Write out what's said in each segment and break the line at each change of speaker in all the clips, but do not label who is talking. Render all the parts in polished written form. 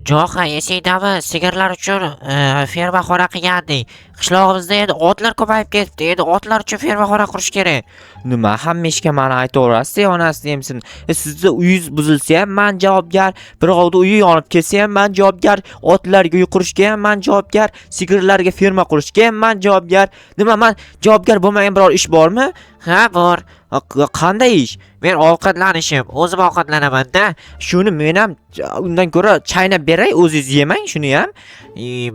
Jo'xa, esingdami, sigirlar uchun fermaxona qilgandik. Qishlog'imizda endi otlar ko'payib ketdi. Endi otlar uchun fermaxona qurish kerak.
Nima hamma ishga mani aytaverasiz, onasi emsin. Sizni uyingiz buzilsa ham man javobgar, birovni uyi yonib ketsa ham man javobgar, otlarga uy qurishga ham man javobgar, sigirlarga ferma qurishga ham man javobgar. Nima, man javobgar bo'lmagan biror ish bormi?
Ha, bor.
Qanday ish?
Men ovqatlanishim, o'zim ovqatlanaman-da.
Shuni men ham undan ko'ra chaynab beray, o'zingiz yemang shuni ham.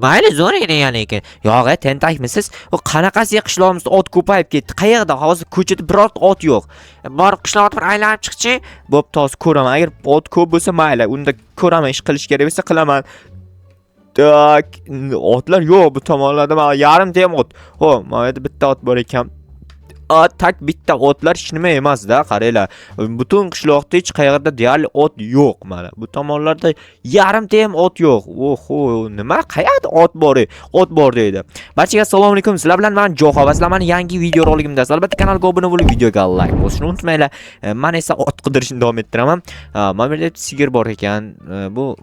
Mayli, zo'r ideya lekin.
Yo'q, tentakmisiz? U qanaqasiga qishlog'imizda ot ko'payib ketdi? Qayerda? Hozir ko'chada birorta ot yo'q.
Borib qishloqni bir aylanib chiqchi.
Bo'pti, hozir ko'raman. Agar ot ko'p bo'lsa, mayli, unda ko'raman, ish qilish kerak bo'lsa qilaman. Так, otlar yo'q bu tomonlarda, mana yarimta ham ot. Ho, mana yerda bitta ot bor ekan. A, так bitta otlar hech nima emas-da, qaranglar. Butun qishloqda hech qayerda deyarli ot yo'q mana. Bu tomonlarda yarimta ham ot yo'q. Oho, nima, qayerda ot bor? Ot bor deydi. Barchaga assalomu alaykum. Sizlar bilan men Jo'xa va sizlar meni yangi video roligimda. Albatta kanalga obuna bo'lib, videoga like bosishni unutmanglar. Man esa ot qidirishni davom ettiraman. Mana bu yerda sigir bor ekan. Bu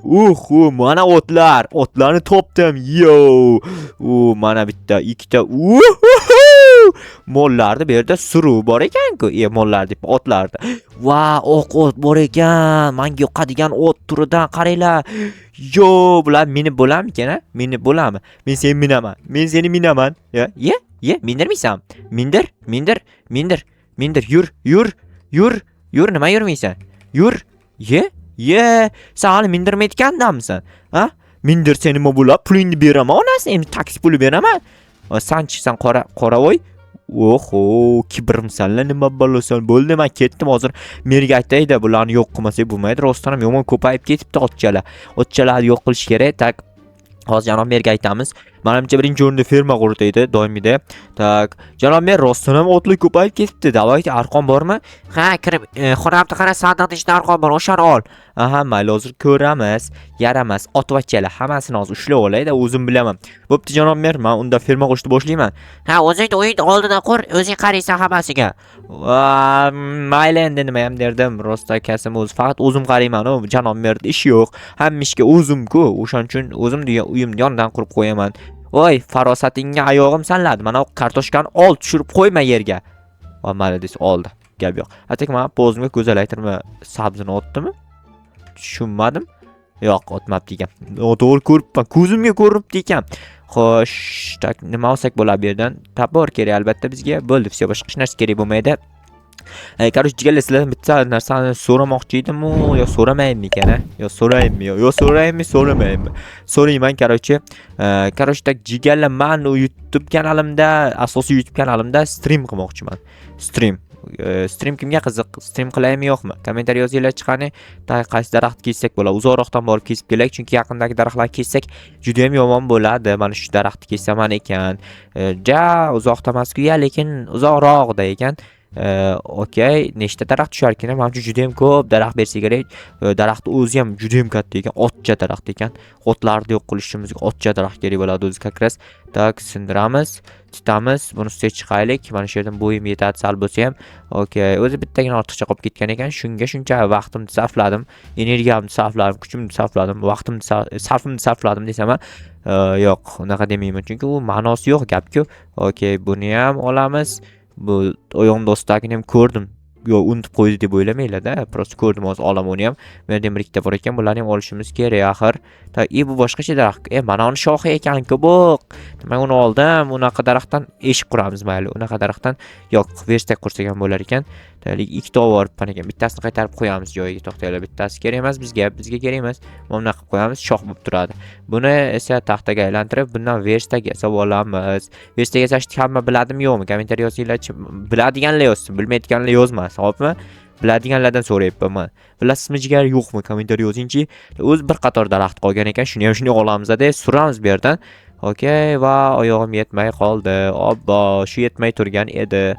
Uhu, mana otlar. Otlarni topdim. Yo. U mana bitta, ikkita. Uhu! Mollarni bu yerda suruv bor ekan-ku. Mollar deb otlarni. Va, oq ot bor ekan. Menga yoqadigan ot turidan, qaranglar. Yo, bular minib bo'larmikan, a? Minib bo'ladimi? Men seni minaman. Men seni minaman. Ya, ye, ye, mindirmaysan. Mindir, mindir, mindir, mindir. Yur, yur, yur, yur, nima yurmaysan? Yur. Ye, ye, sen hali mindirmayotgandamisan? Ha? Mindirsa nima bo'ladi? Pulingni beraman onasi, endi taksi puli beraman. Sanchi, sen qora qoravoy. Oho, kibrmisanlar, nima balosan? Bo'ldi, men ketdim hozir. Merga aytayda, bularni yo'q qilmasak bo'lmaydi. Rostdan ham yomon ko'payib ketibdi otchalar. Otchalarni yo'q qilish kerak. Так. Hozir janob merga aytamiz. Manimcha, birinchi o'rinda ferma quritaydi doimgidek. Так, janob mer, rostdan ham otlar ko'payib ketibdi. Давайте, arqon bormi?
Ha, kirib, xonamni qara, sandiqni ichida arqon bor, o'shani ol.
Aha, mayli, hozir ko'ramiz. Yaramas, otvachalar hammasini hozir ushlab olayda, o'zim bilaman. Bo'pti, janob mer, men unda ferma qurishni boshlayman.
Ha, o'zingni uyingni oldida qur, o'zing qaraysan hammasiga.
Va, mayli, endi nima ham derdim. Rost akasim, o'zi faqat o'zim qarayman, u janob merda ish yo'q. Hamma ishga o'zim-ku. O'shaning uchun o'zim degan uyimni yonidan qurib qo'yaman. Voy, farosatingga oyog'im sanladi. Mana bu kartoshkani ol, tushirib qo'yma yerga. Va, mayli desa oldi. Gap yo'q. Atak, mana pozimga go'zallaytirma sabzini otdimi? Tushunmadim. Yo'q, otmabdi ekan. Noto'g'ri ko'ribman. Ko'zimga ko'rinibdi ekan. Xo'sh, так, nima olsak bo'ladi bu yerdan? Топор kerak albatta bizga. Bo'ldi, всё, boshqa hech narsa kerak bo'lmaydi. Короче, jigarlar, sizlardan bitta narsani so'ramoqchi edimu, yo so'ramaymikan, a? Yo so'raymi, yo so'raymi, so'ramaymi? So'rayman, короче. Короче, так, jigarlar, man u YouTube kanalimda, asosiy YouTube kanalimda stream qilmoqchiman. Stream. Stream kimga qiziq? Stream qilaymi, yo'qmi? Kommentariy yozinglar chiqani. Так, qaysi daraxtni kessak bo'ladi? Uzoqroqdan borib kesib kelaylik, chunki yaqindagi daraxtlarni kessak juda ham yomon bo'ladi. Mana shu daraxtni kessaman ekan. Ja uzoqda emas-ku, ya, lekin uzoqroqda ekan. Okey, nechta daraxt tushar ekan? Manimcha, juda ham ko'p daraxt bersa kerak. Daraxtni o'zi ham juda ham katta ekan, otcha daraxt ekan. Otlarni yo'q qilishimizga otcha daraxt kerak bo'ladi o'zi как раз. Так, sindiramiz, tutamiz, buni ustiga chiqaylik. Mana shu yerdan bo'yim yetadi sal bo'lsa ham. Okey, o'zi bittagina ortiqcha qolib ketgan ekan. Shunga shuncha vaqtimni sarfladim, energiyamni sarfladim, kuchimni sarfladim, vaqtimni sarfimni sarfladim desam ham, yo'q, unaqa demayman, chunki u ma'nosi yo'q gap-ku. Okey, buni ham olamiz. Bu oyog'imni ostidagini ham ko'rdim. Yo'q, unutib qo'ydi deb o'ylamanglar-da. Просто ko'rdim, hozir olaman uni ham. Bu yerda ham bir ikkita bor ekan, bularni ham olishimiz kerak axir. Так, и bu boshqacha daraxt. Mana uni shoxi ekan-ku bu. Demak, uni oldim. Unaqa daraxtdan eshik quramiz, mayli. Unaqa daraxtdan yo'q, верстак qursak ham bo'lar ekan. Deylik, ikkita olib boribman ekan. Bittasini qaytarib qo'yamiz joyiga. To'xtanglar, bittasi kerak emas bizga, bizga kerak emas. Mana bunaqa qilib qo'yamiz, shox bo'lib turadi. Buni esa taxtaga aylantirib, bundan верстак yasab olamiz. Верстак yasashni hamma biladimi, yo'qmi? Kommentariy yozinglarchi. Biladiganlar yozsin, bilmaydiganlar yozmasin, xo'pmi? Biladiganlardan so'rayapman man. Bilasizmi, jigar, yo'qmi? Kommentariy yozingchi. O'zi bir qator daraxt qolgan ekan, shuni ham shunday olamiz-da, suramiz bu yerdan. Okey, va oyog'im yetmay qoldi. Obbo, shu yetmay turgan edi.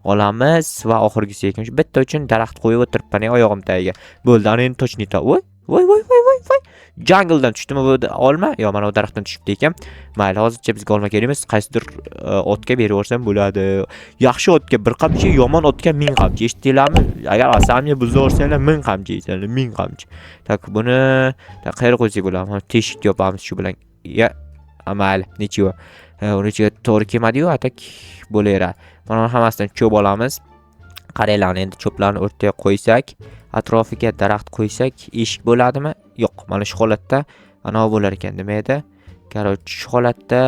Olamiz va oxirgisi ekan. Shu bitta uchun daraxt qo'yib o'tiribman oyog'im tagiga. Bo'ldi, ana endi точно. Voy, Voy voy voy voy voy. Jungledan tushdimi bu olma? Yo'q, mana bu daraxtdan tushibdi ekan. Mayli, hozircha bizga olma kerak emas. Qaysidir otga berib yuborsam bo'ladi. Yaxshi otga bir qamchi, yomon otga 1000 qamchi. Eshitdinglarmi? Agar asamni buzib yuborsanglar, 1000 qamchi yeysanlar, 1000 qamchi. Так, buni так, qayerga qo'ysak bo'ladi? Mana teshik yopamiz shu bilan. Ya, mayli, ничего. Uni ichiga to'g'ri kelmadi-yu, а так bo'laveradi. Mana buni hammasidan cho'p olamiz. Qaranglar, endi cho'plarni o'rtaga qo'ysak, atrofiga daraxt qo'ysak, eshik bo'ladimi? Yo'q, mana shu holatda anavi bo'lar ekan, nima edi? Короче, shu holatda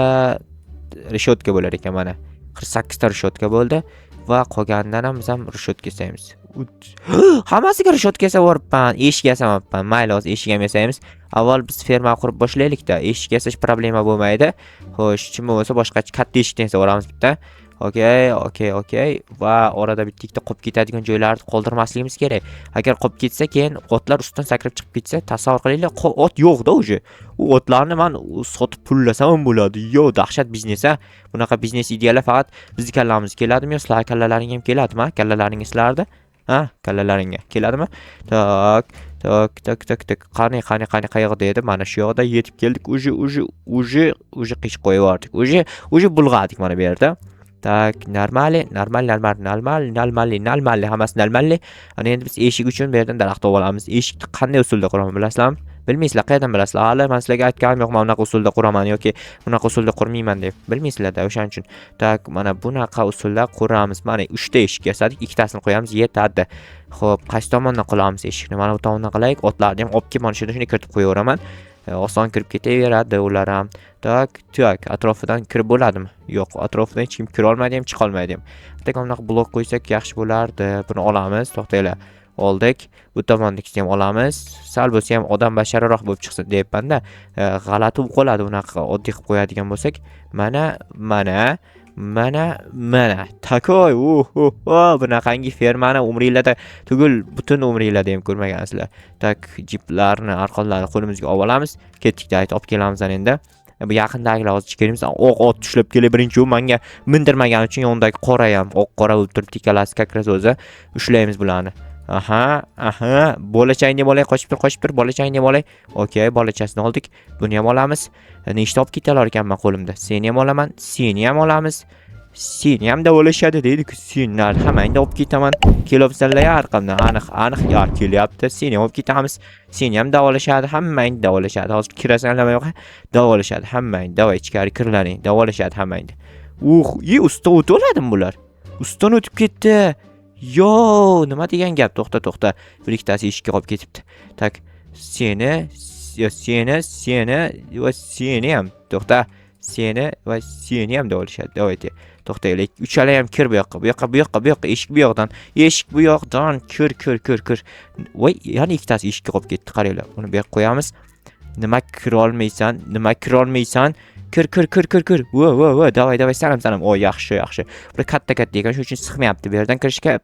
решётка bo'lar ekan mana. 48 ta решётка bo'ldi va qolganidan ham biz ham решётка yasaymiz. Hammasiga решётка yasab yuboribman, eshik yasamabman. Mayli, hozir eshik ham yasaymiz. Avval biz ferma qurib boshlaylik-da. Eshik yasash problema bo'lmaydi. Xo'sh, kim bo'lmasa boshqa katta eshikdan yasab yuboramiz bitta. Okey. Va orada bitta ikkita qolib ketadigan joylarni qoldirmasligimiz kerak. Agar qolib ketsa, keyin otlar ustidan sakrab chiqib ketsa, tasavvur qilinglar, ot yo'q-da уже. U otlarni man sotib pullasam ham bo'ladi. Yo, dahshat biznes a. Bunaqa biznes ideyalar faqat bizni kallamizga keladimi yo sizlar kallalaringga ham keladimi? Kallalaringga sizlarni? Ha, kallalaringga keladimi? Так, так, так, так, так. Qani, qani, qani, qayerda edi? Mana shu yoqda yetib keldik. Уже, уже, уже, уже qish qo'yib yubordik. Уже, уже bulg'adik mana bu yerda. Так, нормально, нормально, нормально, нормально, нормально, нормально, hammasi нормально. Ana endi biz eshik uchun bu yerdan daraxt olib olamiz. Eshikni qanday usulda quraman bilasizlarmi? Bilmaysizlar, qayerdan bilasizlar? Hali men sizlarga aytganim yo'q, men bunaqa usulda quraman yoki bunaqa usulda qurmayman deb. Bilmaysizlarda o'shaning uchun. Так, mana bunaqa usulda quramiz. Mana 3 ta eshik yasadik, ikkitasini qo'yamiz, yetadi. Xo'p, qaysi tomondan qilamiz eshikni? Mana bu tomondan qilaylik. Otlarni ham olib kelib mana shu yerda shunday kiritib qo'yaveraman. Oson kirib ketaveradi ular ham. Так, так, atrofidan kirib bo'ladimi? Yo'q, atrofidan hech kim kira olmaydi ham, chiqa olmaydi ham. Так, bunaqa blok qo'ysak yaxshi bo'lardi. Buni olamiz, to'xtanglar. Oldik. Bu tomondikisini ham olamiz. Sal bo'lsa ham odam bashararoq bo'lib chiqsin deyapman-da. G'alati bo'lib qoladi unaqa oddiy qilib qo'yadigan bo'lsak. Mana, mana, mana, mana. Такой, uh, uh, uh, bunaqangi fermani umringlarda tugul, butun umringlarda ham ko'rmagansizlar. Так, jiplarni, arqonlarni qo'limizga olib olamiz. Ketdik, aytib olib kelamiz ana endi. Bu yaqindagilar hozir kelamiz. Oq ot tushlab kelib birinchi u menga mindirmagani uchun yonidagi qora ham oq qora bo'lib turibdi ikkalasi как раз o'zi. Ushlaymiz bularni. Aha, aha, bolachangni ham olay, qochib tur, qochib tur, bolachangni ham olay. Okey, bolachasini oldik. Buni ham olamiz. Nechta olib ketalar ekanman qo'limda? Seni ham olaman, seni ham olamiz. Seni ham davolashadi deydi-ku. Senlar hammangni olib ketaman. Kelyapsanlar orqamdan. Aniq, aniq yo kelyapti. Seni ham olib ketamiz. Seni ham davolashadi, hammangni davolashadi. Hozir kirasanlar yo'q, davolashadi hammangni. Давай ichkari kirlaring, davolashadi hammangni. Uh, i ustidan o'tib oladimi bular? Ustidan o'tib ketdi. Yo, nima degan gap? To'xta, to'xta. Bir ikkitasi eshikka qolib ketibdi. Так, seni, seni, seni va seni ham. To'xta. Seni va seni ham davolashadi. Давайте. To'xtaylik. Uchala ham kir bu yoqqa, bu yoqqa, bu yoqqa, bu yoqqa, eshik bu yoqdan. Eshik bu yoqdan. Kir, kir, kir, kir. Voy, yana ikkitasi eshikka qolib ketdi. Qaranglar. Uni bu yoqqa qo'yamiz. Nima kira olmaysan? Nima kira olmaysan? Kir, kir, kir, kir, kir. Va, va, va, давай, давай, sanam, sanam. O, yaxshi, yaxshi. Bular katta katta ekan, shuning uchun sig'mayapti bu yerdan kirishga.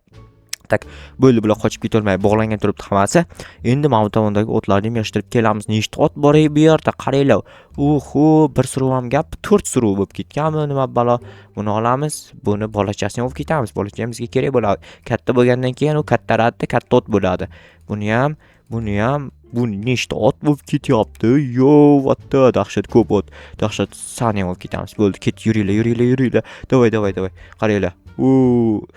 Так, bo'ldi, bular qochib ketolmay bog'langan turibdi hammasi. Endi mana bu tomondagi otlarni ham yig'ishtirib kelamiz. Nechta ot bor bu yerda? Qaranglar. Uhu, bir suruv ham gap, to'rt suruv bo'lib ketganmi, nima balo? Buni olamiz, buni bolachasini olib ketamiz. Bolacha ham bizga kerak bo'ladi. Katta bo'lgandan keyin u kattaradida, katta ot bo'ladi. Buni ham, buni ham, bu nechta ot bo'lib ketyapti? Yo, what the, dahshat ko'p ot. Dahshat, sani ham olib ketamiz. Bo'ldi, ket, yuringlar, yuringlar, yuringlar. Давай, давай, давай. Qaranglar. U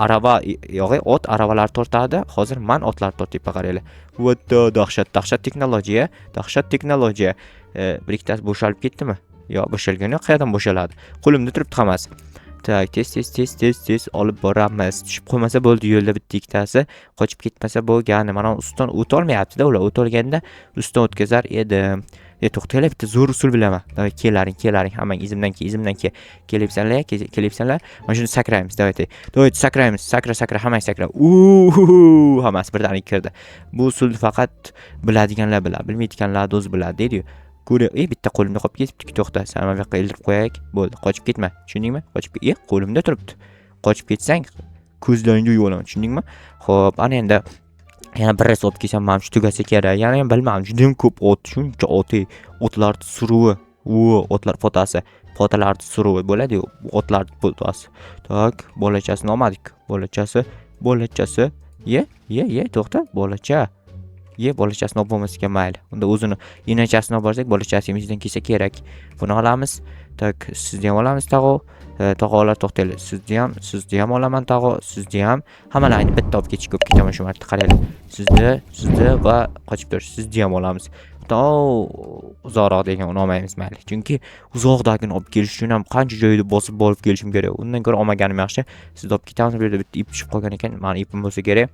arava yo'q, ot aravalar tortadi. Hozir man otlar tortyapman, qaranglar. What the, dahshat, dahshat texnologiya, dahshat texnologiya. Bir ikkitasi bo'shalib ketdimi? Yo'q, bo'shalgani yo'q. Qayerdan bo'shaladi? Qo'limda turibdi hammasi. Так, tez, tez, tez, tez, tez olib boramiz. Tushib qolmasa bo'ldi yo'lda bitta ikkitasi. Qochib ketmasa bo'lgani. Mana ustidan o'tolmayapti-da ular. O'tolganda ustidan o'tkazar edim. E, to'xtanglar, bitta zo'r usul bilaman. Давай, kelaring, kelaring. Hammang izimdan kel, izimdan kel. Kelyapsanlar, kelyapsanlar. Mana shuni sakraymiz. Давайте. Давайте sakraymiz. Sakra, sakra, hammang sakra. Uhu, hammasi birdaniga kirdi. Bu usulni faqat biladiganlar biladi, bilmaydiganlar o'zi biladi deydi-yu. Ko'ra, ey, bitta qo'limda qolib ketibdi. To'xta, san mana bu yoqqa ildirib qo'yaylik. Bo'ldi, qochib ketma. Tushundingmi? Qochib, e, qo'limda turibdi. Qochib ketsang, ko'zlaringni o'yib olaman, tushundingmi? Xo'p, ana endi yana bir res olib kelsam, mana shu tugasa kerak. Yana ham bilmadim, juda ham ko'p ot, shuncha ot, ey, otlar suruvi. U otlar potasi, potalar suruvi bo'ladi-yu, otlar potasi. Так, bolachasini olmadik. Bolachasi, bolachasi. Ye, ye, ye, to'xta, bolacha. Ye, bolachasini olib bo'lmas ekan, mayli. Unda o'zini enachasini olib borsak, bolachasi ham izidan kelsa kerak. Buni olamiz. Так, sizni ham olamiz, tog'o. Tog'olar, to'xtanglar. Sizni ham olaman, tog'o, sizni ham. Hammalaringni bitta olib ketishga olib ketaman shu marta, qaranglar. Sizni, sizni va qochib tur, sizni ham olamiz. To uzoqroq degan uni olmaymiz, mayli. Chunki uzoqdagini olib kelish uchun ham qancha joyda bosib borib kelishim kerak. Undan ko'ra olmaganim yaxshi. Sizni olib ketamiz. Bu yerda bitta ip tushib qolgan ekan. Mani ipim bo'lsa kerak.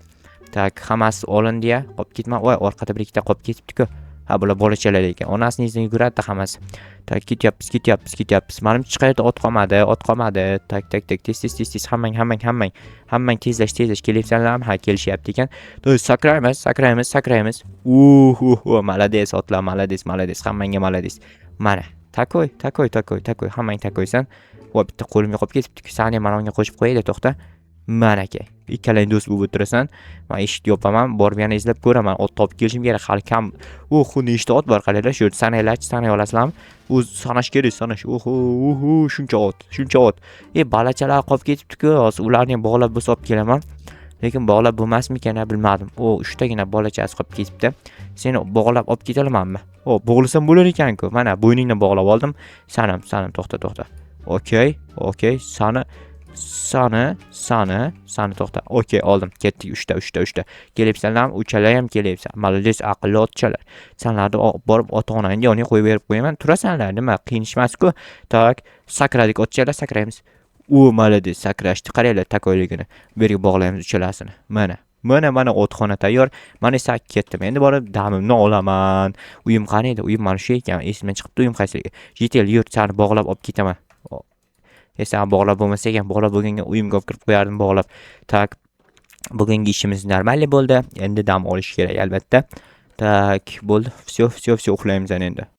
Так, hammasi olindi-ya. Qolib ketma. Voy, orqada bir ikkita qolib ketibdi-ku. Ha, bular bolachalar ekan. Onasini izidan yuguradi hammasi. Так, ketyapmiz, ketyapmiz, ketyapmiz. Manimcha, hech qayerda ot qolmadi, ot qolmadi. Так, так, так, tez, tez, tez, tez, hammang, hammang, hammang. Hammang tezlash, tezlash. Kelyapsanlarmi? Ha, kelishyapti ekan. То sakraymiz, sakraymiz, sakraymiz. Uh, молодец, otlar, молодец, молодец. Hammangga молодец. Mana, такой, такой, такой, такой. Hammang такой san. Voy, bitta qo'limga qolib ketibdi. Sani ham mana unga qo'shib qo'yaylik, to'xta. Mana aka. Ikkalang do'st bo'lib o'tirasan. Men eshikni yopaman, borib yana izlab ko'raman. Ot topib kelishim kerak, hali kam. Oh, nechta ot bor, qaranglar, shu yerda sananglarchi, sanay olasizlarmi? O'zi sanash kerak, sanash. Oho, oho, shuncha ot, shuncha ot. E, balachalar qolib ketibdi-ku, hozir ularni ham bog'lab bo'lsa olib kelaman. Lekin bog'lab bo'lmasmikan, bilmadim. O, uchtagina bolachasi qolib ketibdi. Seni bog'lab olib keta olamanmi? O, bog'lasam bo'lar ekan-ku. Mana, bo'yningdan bog'lab oldim. Sanam, sanam, to'xta, to'xta. Okey, okey, sani, sani, sani, sani, to'xta. Okey, oldim. Ketdik, uchta, uchta, uchta. Kelyapsanlarmi? Uchalar ham kelyapsan. Молодец, aqlli otchalar. Sanlarni olib borib ota-onangni yoniga qo'yib berib qo'yaman. Turasanlar, nima, qiyin ish emas-ku. Так, sakradik, otchalar, sakraymiz. U молодец, sakrashdi. Qaranglar такой ligini. Bu yerga bog'laymiz uchalasini. Mana. Mana, mana otxona tayyor. Mana esa ketdim. Endi borib damimni olaman. Uyim qani edi? Uyim mana shu ekan. Esimdan chiqibdi uyim qaysiligi. Житель, yur, seni bog'lab olib ketaman. E, seni bog'lab bo'lmasa ekan, bog'lab bo'lganga uyimga olib kirib qo'yardim bog'lab. Так. Bugungi ishimiz нормальный bo'ldi. Endi dam olish kerak albatta. Так, bo'ldi. Всё, всё, всё, uxlaymiz ana endi.